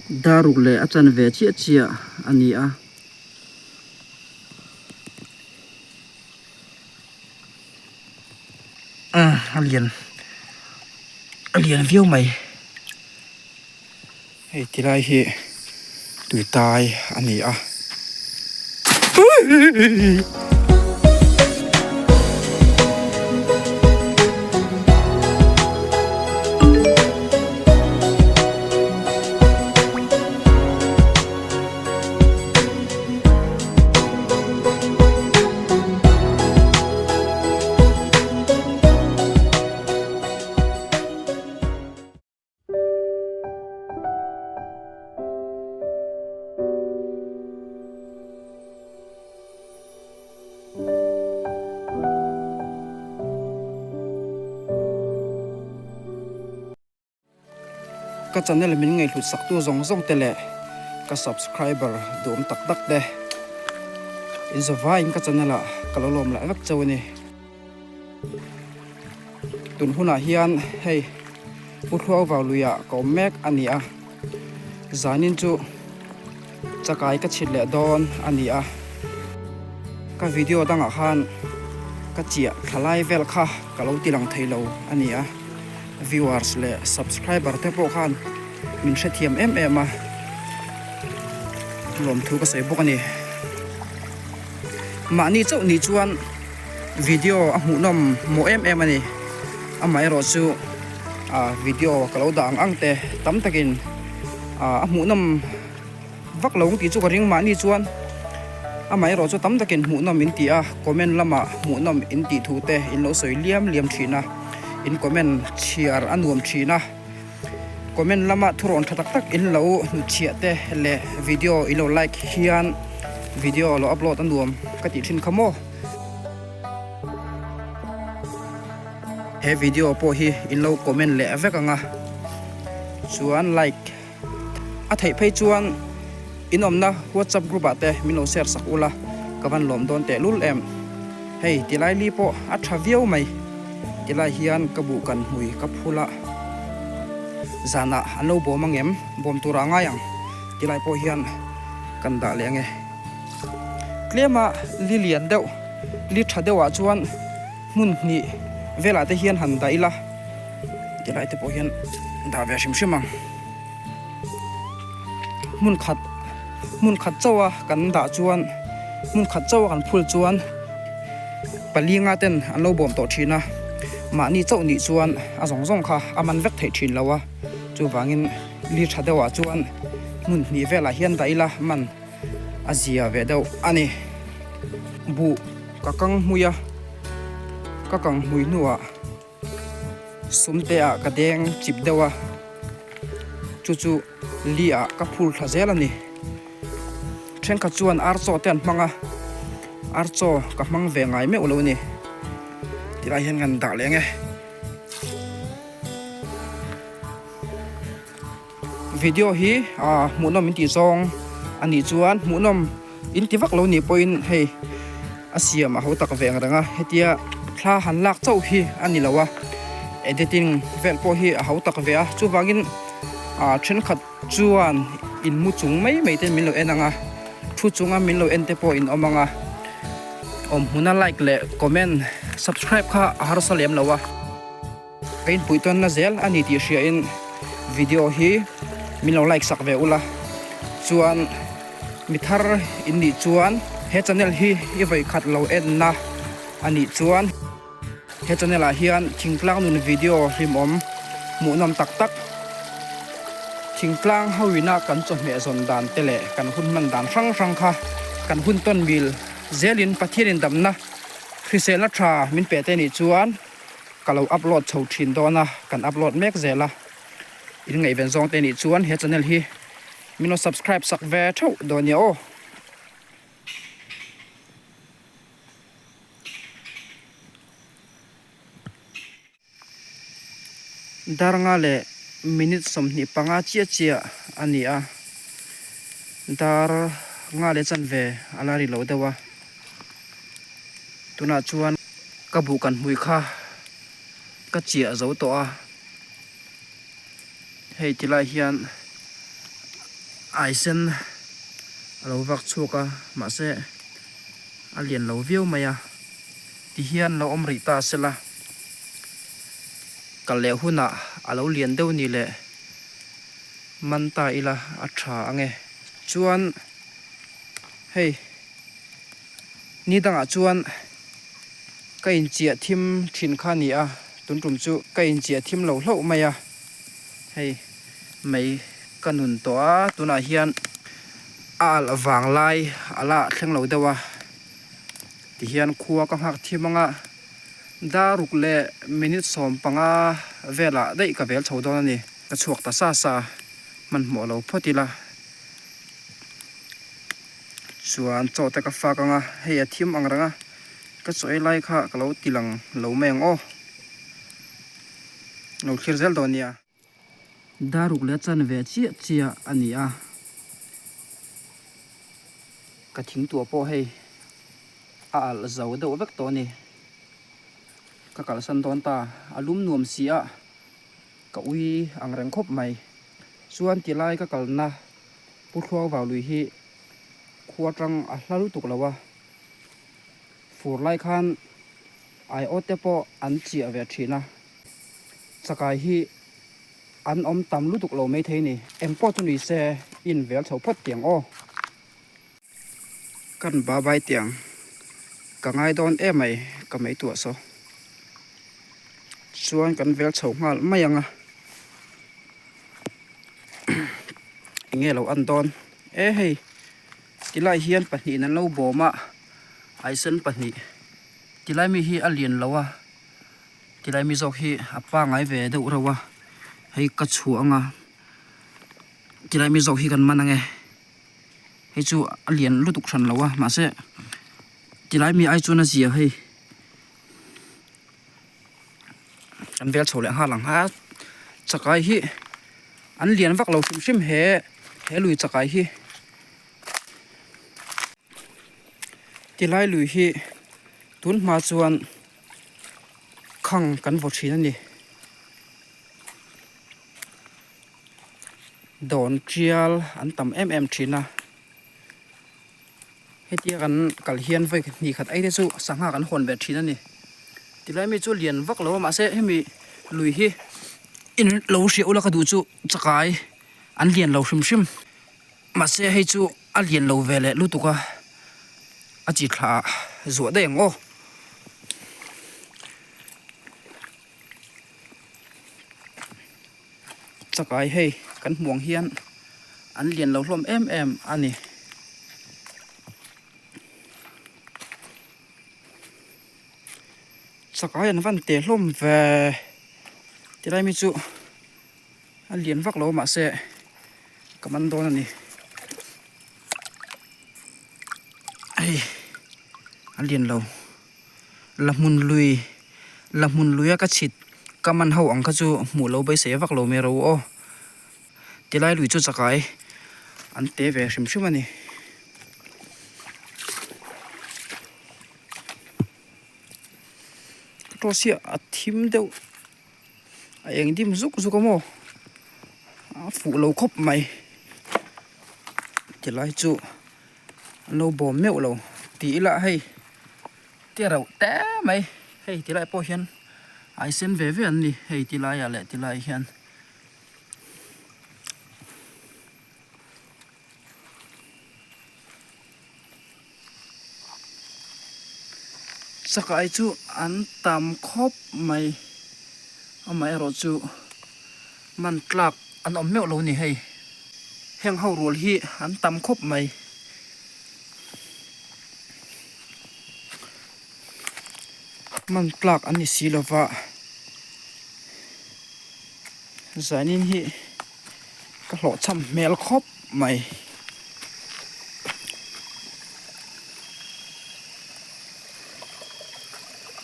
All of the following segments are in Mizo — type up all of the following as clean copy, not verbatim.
Dar ruk leh a chanve chiah chiah a ni a. A lian a lian viau mai. Hei ti lai hi tuitai a ni a. Ka channel min ngaihhlut sak tu zawng zawng te leh ka subscriber duhawm tak tak te in zavaiin ka channel ah ka lo lawm leh vek chauh a ni. Tun hunah hian hei Pu Thluau Vau luiah ka awm mek a ni a, zanin chu chakai ka chhit leh dawn a ni a, ka video dangah khan ka chiah thla lai vel kha ka lo ti lang thei lo a ni a, viewers leh subscriber te pawh khan min hrethiam em em a, lawmthu ka sawi bawk a ni. Mahni chauh ni chuan video a hmuhnawm mawh em em a ni. Amaherawh chu ah video ka lo dah ang ang te tam takin ah a hmuhnawm vak lo ang tih chu ka ring mahni chuan amaherawh chu tam takin hmuhnawm in ti a, comment lamah hmuhnawm in tih thu te in lo sawi liam liam thin a, in comment chhiar a nuam thin a. Comment lama thurawn tha tak tak in lo hnutchhiah te leh video i lo like hian video lo upload a nuam ka tih thin kha maw. He video pawh hi in lo comment leh vek ang a, chuan like a theih phei chuan in awmna whatsapp group ah te min lo share sak ula ka van lawm dawn teh lul em. Hei tilai li pawh a tha viau mai. Tilai hian ka buh kan hmui ka phul a, zanah an lo bawm ang em? Bawm turah a ngai ang. Tilai pawh hian kan dah leh ang e. Tlema li lian deuh, li tha deuhah chuan hmun hnih velah te hian han dah ila, tilai te pawh hian dah ve hrim hrim ang. Hmun khat hmun khat chauha kan dah chuan hmun khat chauha kan phul chuan pali nga ten an lo bawm tawh thin a, mahni chauh nih chuan a zawng zawng kha a man vek theih thin lo a, chuvangin li tha deuhah chuan hmun hnih velah hian dah ila man a zia ve deuh a ni. Buh ka kang hmui a, ka kang hmui hnuah. Sumte ah ka deng chip deuh a, chu chu li ah ka phur thla zel a ni. Thenkhat chuan ar chaw te an hmang a, ar chaw ka hmang ve ngai meuh lo a ni. Tilai hian kan dah leh ang e. Video hi ah hmuhnawm in tih zawng a nih chuan hmuhnawm in ti vak lo nih pawhin hei a siam a ho tak ve ang reng a hetia thla han lak chauh hi a ni lo a editing vel pawh hi a ho tak ve a chuvangin ah thenkhat chuan in mu chung mai mai ten min lo en ang a thu chunga min lo en te pawh in awm ang a awm hmuna like leh comment subscribe kha a harsa lem lo a. Ka inpuih tawnna zel a ni tih hriain video hi min lo like sak ve ula, chuan mi thar in nih chuan he channel hi i vawi khat lo enna a nih chuan he channel ah hian thingtlang nun video hlimawm hmuhnawm tak tak thingtlang ho ina kan chawhmeh zawn dan te leh kan hun hman dan hrang hrang kha kan hun tawn mil zelin Pathianin damna hriselna tha min pe te nih chuan. Ka lo upload chho thin dawn a, kan upload mek zel a, in ngaihven zawng te nih chuan he channel hi min lo subscribe sak ve theuh dawn nia aw. Darnga leh minute 25 chiah chiah a ni a, dar nga leh chanve a la ri lo deuh a. Tunah chuan ka buh kan hmui kha ka chiah zo tawh a, hei ti lai hian Aisen a lo vak chhuak a, mahse a lian lo viau mai a, tihian lo awm rih ta sela, kal leh hunah a lo lian deuh ni leh man ta ila a tha ange. Chuan hei ni dangah chuan ka inchiah thim thin kha a ni a, tun tum chu ka inchiah thim lo hlauh mai a, hei. Mai ka nun tawh a, tunah hian a alh vang lai a la thleng lo deuh a, tihian khua ka nghak thim ang a, daruk leh minute 15 velah daih ka vel chho dawn a ni, ka chhuak ta sa sa hmanhmawh lo phawt ila chuan chaw te ka fak ang a, hei a thim ang reng a, ka chaw ei lai kha ka lo ti lang lo mai ang aw, lo thlir zel dawn nia. Daruk leh chan ve chiah chiah a ni a, ka thing tuah pawh hei a alh zo deuh vek tawh a ni. Ka kalsan dawn ta, a lum nuam si a, ka ui ang reng khawp mai. Chuan tilai ka kalna Pu Thluangvau lui hi khua tang a hla lutuk lo a, fur lai khan aiawt te pawh an chiah ve thin a. Chakai hi an awm tam lutuk lo maithei ni. Eng pawh chu ni se in vel chho phawt tiang aw. Kan babai tiang ka ngai dawn em mai ka mei tuah saw. Chuan kan vel chho nghal mai ang a. Enge lo an dawn e hei tilai hian pahnihin an lo bawm a aisen pahnih tilai mi hi a lian lo a. Tilai mi zawk hi a pangai ve deuh reuh a, hei ka chhuah anga tilai mi zawk hi kan man ange, hei chu a lian lutuk hran lo a mahse tilai mi ai chuan a zia hei kan vel chho leh nghal ang a chakai hi an lian vak lo hrim hrim he he lui chakai hi tilai lui hi tun hma chuan. Khang kan vaw thin a ni. Dawn tial an tam em em thin a. Hetia kan kal hian vawi hnih khat ai te chu sangha kan hawn ve thin a ni. Tilai mi chu lian vak lo a mahse hemi lui hi in lo hriah ula ka duh chu chakai an lian lo hrim hrim. Mahse hei chu a lian lo ve leh lutuk a, a chi thla zuah daih ang aw. Chakai hei kan hmuh ang hian an lian lo hlawm em em a ni. Chakai an van te hlawm ve tilai mi chu. A lian vak lo mahse ka man dawn a ni. Hei a lian lo. La hmun lui la hmun luia ka chhit ka man ho ang kha chu hmuh lo beisei vak lo mai ro aw. Tilai lui chu chakai an te ve hrim hrim a ni. Ka tawh siah a thim deuh. A eng dim zuk zuk a maw a fuh lo khawp mai tilai chu an lo bawm meuh lo tih ila hei te reuh te mai hei tilai pawh hian a sen ve ve an ni hei tilai ah leh tilai hian. Chakai chu an tam khawp mai amaherawh chu man tlak an awm meuh lo a ni hei heng ho rual hi an tam khawp mai. Man tlak an ni si lova zanin hi ka hlawhchham hmel khawp mai.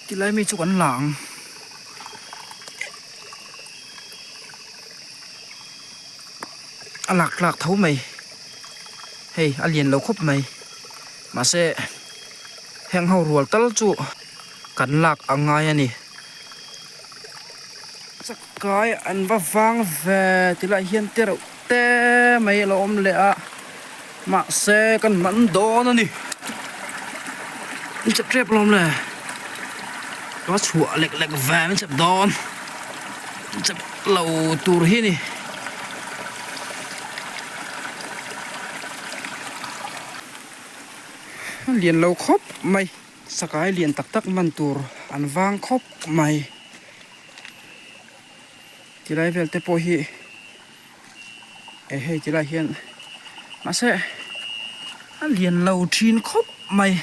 Tilai mi chu kan la ang. A lak tlak tho mai. Hei a lian lo khawp mai. Mahse heng ho rual tal chu kan lak a ngai a ni. Chakai an va vang ve tilai hian te reuh. te mai a lo awm leh a mahse kan man dawn a ni min chep tep alawm le ka va chhuah lek lek ve min chep dawn min chep lo tur hi a ni. Lian lo khawp mai sakai lian tak tak man tur an vang khawp mai tilai vel te pawh hi eh hei tilai hian mahse a lian lo thin khawp mai.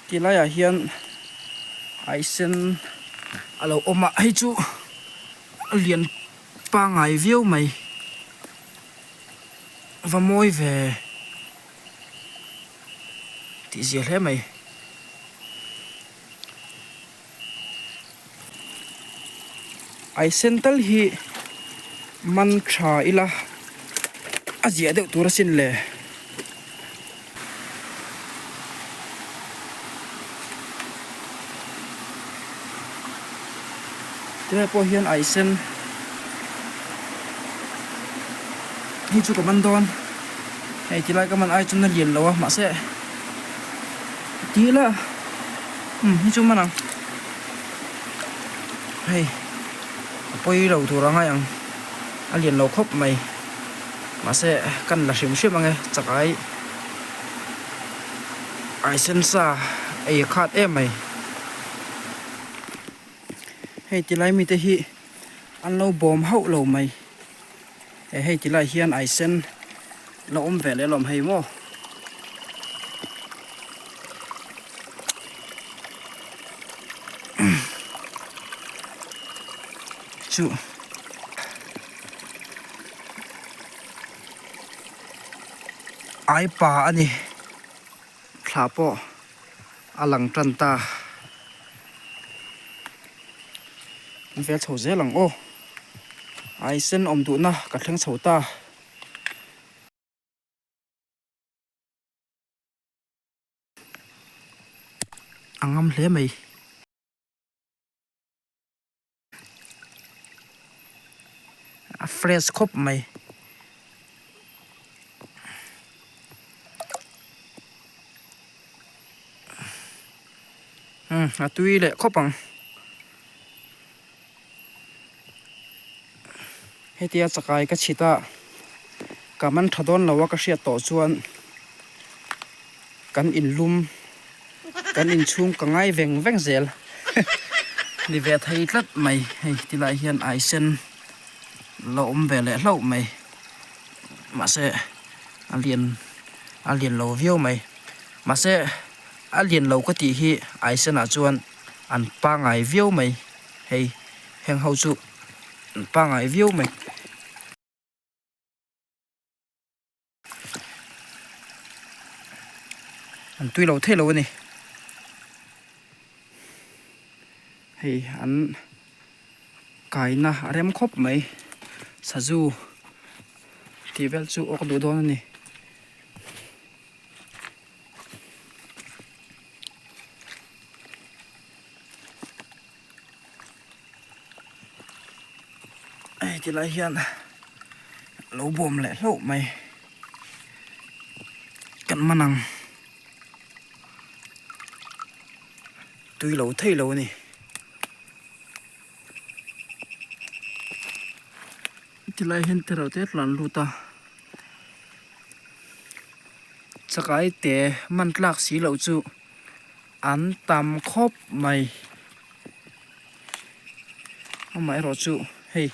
Ti laiah hian aisen a lo awm a hei chu a lian pangngai viau mai va mawi ve tih zia hle mai. Aisen tal hi man tha ila a ziah deuh tur asin le. Tilai pawh hian aisen hi chu ka man dawn hei tilai ka man ai chuan a lian lo a mahse tila. Umm hi chu man ang hei a pawi lo tur a ngai ang a lian lo khawp mai mahse kan la hrim hrim ang e chakai ai sen sa ei a khat em mai hei tilai mite hi an lo bawm hauh lo mai he hei tilai hian ai sen la awm ve leh alawm hei maw. Chu ai pa a ni thla pawh a lang tan ta an vel chho zel ang aw ai sen awm duhna ka thleng chho ta. A ngam hle mai. A fresh khawp mai. Umm a tui leh khawp ang. Hetia chakai ka chhit a ka man tha dawn lo a ka hriat tawh chuan kan inlum kan inchhung ka ngai veng veng zel ni ve thei tlat mai hei tilai hian ai sen la awm ve leh hlauh mai mahse a lian a lian lo viau mai mahse a lian lo ka tih hi ai senah chuan an pangngai viau mai. Hei heng ho chu an pangngai viau mai. An tui lo thei lo a ni. Hei an kaina a rem khawp mai. Sazu tih vel chu awk duh dawn a ni. Hei ti lai hian lo bawm leh hlauh mai kan man ang tui lo thei lo a ni. Tilai hian tereuh te tlan lut a chakai te man tlak si loh chu. An tam khawp mai. Amaherawh chu hei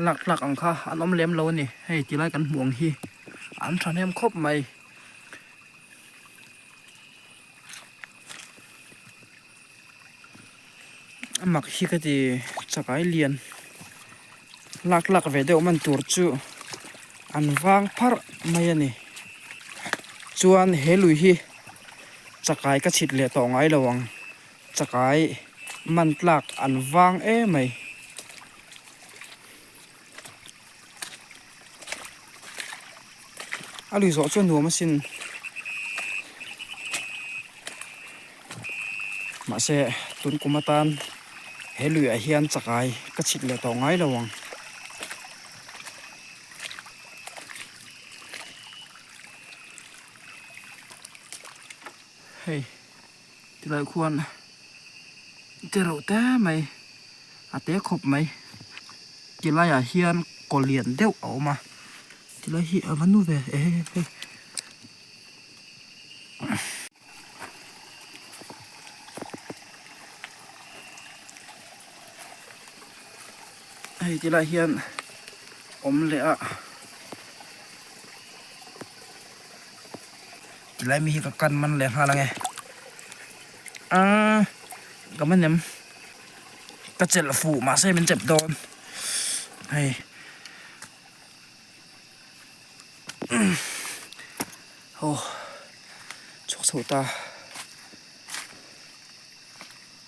lak tlak ang kha an awm lem lo a ni. Hei tilai kan hmuh ang hi an thahnem khawp mai. A mak hi ka ti chakai lian lak tlak ve deuh man tur chu an vang pharh mai a ni. Chuan he lui hi. Chakai ka chhit leh tawh ngai lo ang, chakai man tlak an vang em mai. A lui zawh chu a nuam asin. Mahse tun kum atan he luiah hian chakai ka chhit leh tawh ngai lo ang. Hei tilai khuan te reuh te mai a te khawp mai tilaiah hian kaw lian deuh a awm a tilai hi a va nu ve e hei. Hei tilai hian awm leh a tilai mi hi ka kan man leh nghal ange aaa ka man em ka chelh fuh mahse min chep dawn hei. Aw chhuak chho ta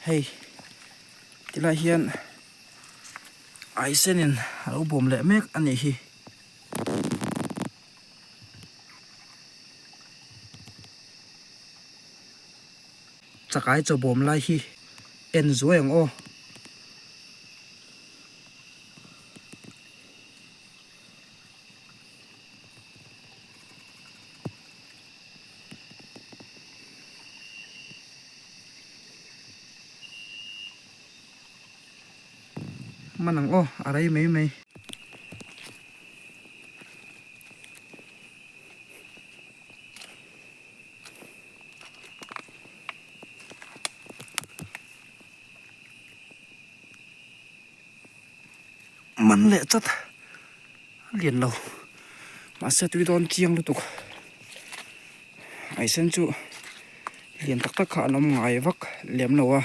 hei tilai hian aisen in a lo bawm leh mek a nih hi. Chakai chaw bawm lai hi en zuai ang aw. Man ang aw a rei mai mai. Man leh chat a lian lo mahse tui dawn chiang lutuk aisen chu lian tak tak kha an awm ngai vak lem lo a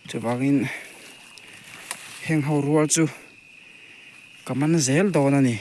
chuvangin heng ho rual chu ka man zel dawn a ni.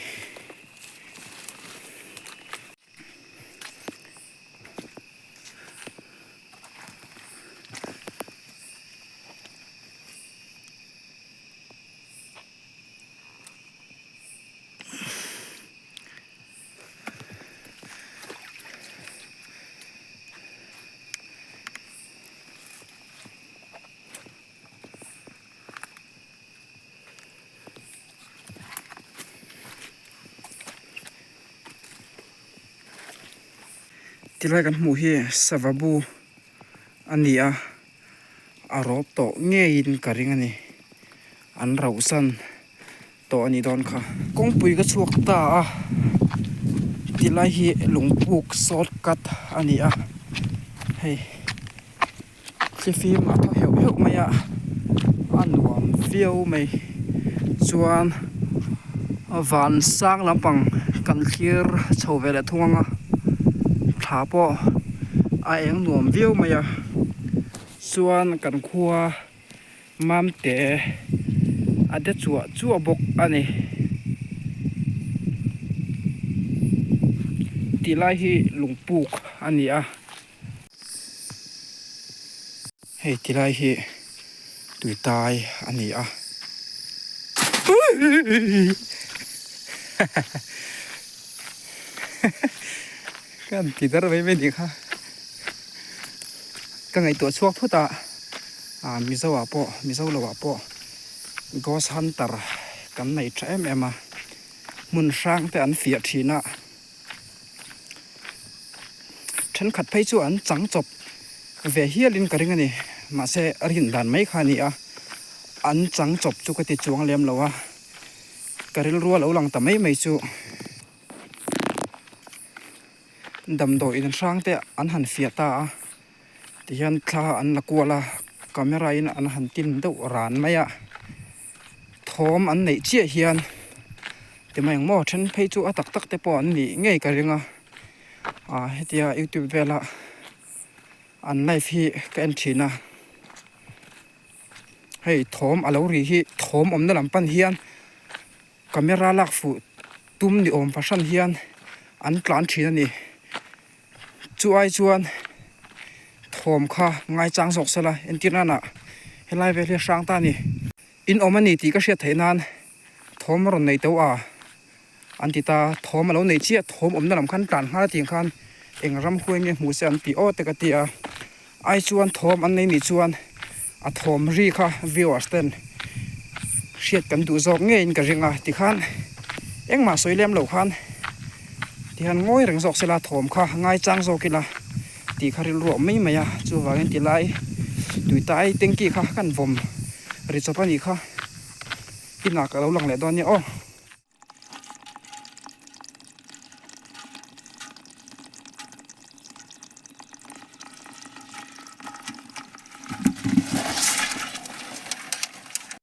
Tilai kan hmuh hi sava bu a ni a a rawp tawh ngeiin ka ring a ni an rauh san tawh a nih dawn kha. Kawngpui ka chhuak ta a tilai hi lungpuk short cut a ni a hei. Thlifim a thaw heuh heuh mai a, a nuam viau mai. Chuan van sang lampang kan thlir chho ve leh thung ang a, thla pawh a eng nuam viau mai a. Chuan kan khua Mamte a de chuah chuah bawk a ni. Tih lai hi lungpuk a ni a. Hei ti lai hi tuitai a ni a ka han ti dar mai mai nih kha ka ngaihtuah chhuak phut a ah mizo ah pawh mizo lo ah pawh ghost hunter kan nei tha em em a hmun hrang te an fiah thin a. Thenkhat phei chu an chang chawp ve hialin ka ring a ni. Mahse a rin dan mai kha a ni a, an chang chawp chu ka ti chuang lem lo a, ka rilru a lo lang ta mai mai chu damdawi in hrang te an han fiah ta a, tihian thla an la kual a, camera in an han tin deuh ran mai a, thawm an neih chiah hian. Ti mai ang maw then phei chu a tak tak te pawh an nih ngei ka ring a ah hetia youtube vela an live hi ka en thin a hei thawm a lo ri hi thawm awmna lam pan hian camera lak fuh tum ni awm fahran hian an tlan thin a ni chu ai chuan thawm kha ngaichang zawk sela entir nana helai vel hi a hrang ta a ni. In awm a ni tih ka hriat theih nan thawm a rawn nei teuh a. An ti ta, thawm a lo nei chiah, thawm awmna lam khan tlan nghal a tih ang khan eng ram huai nge hmu se an ti aw te ka ti a. Ai chuan thawm an nei nih chuan a thawm ri kha viewers ten hriat kan duh zawk ngeiin ka ring a tikhan engmah sawi lem loh khan tihian ngawi reng zawk sela thawm kha ngaichang zawk ila tih kha rilru a awm mai mai a chuvangin tilai tuitai tanky kha kan vawm ri chawp a nih kha inah ka lo lang leh dawn nia aw.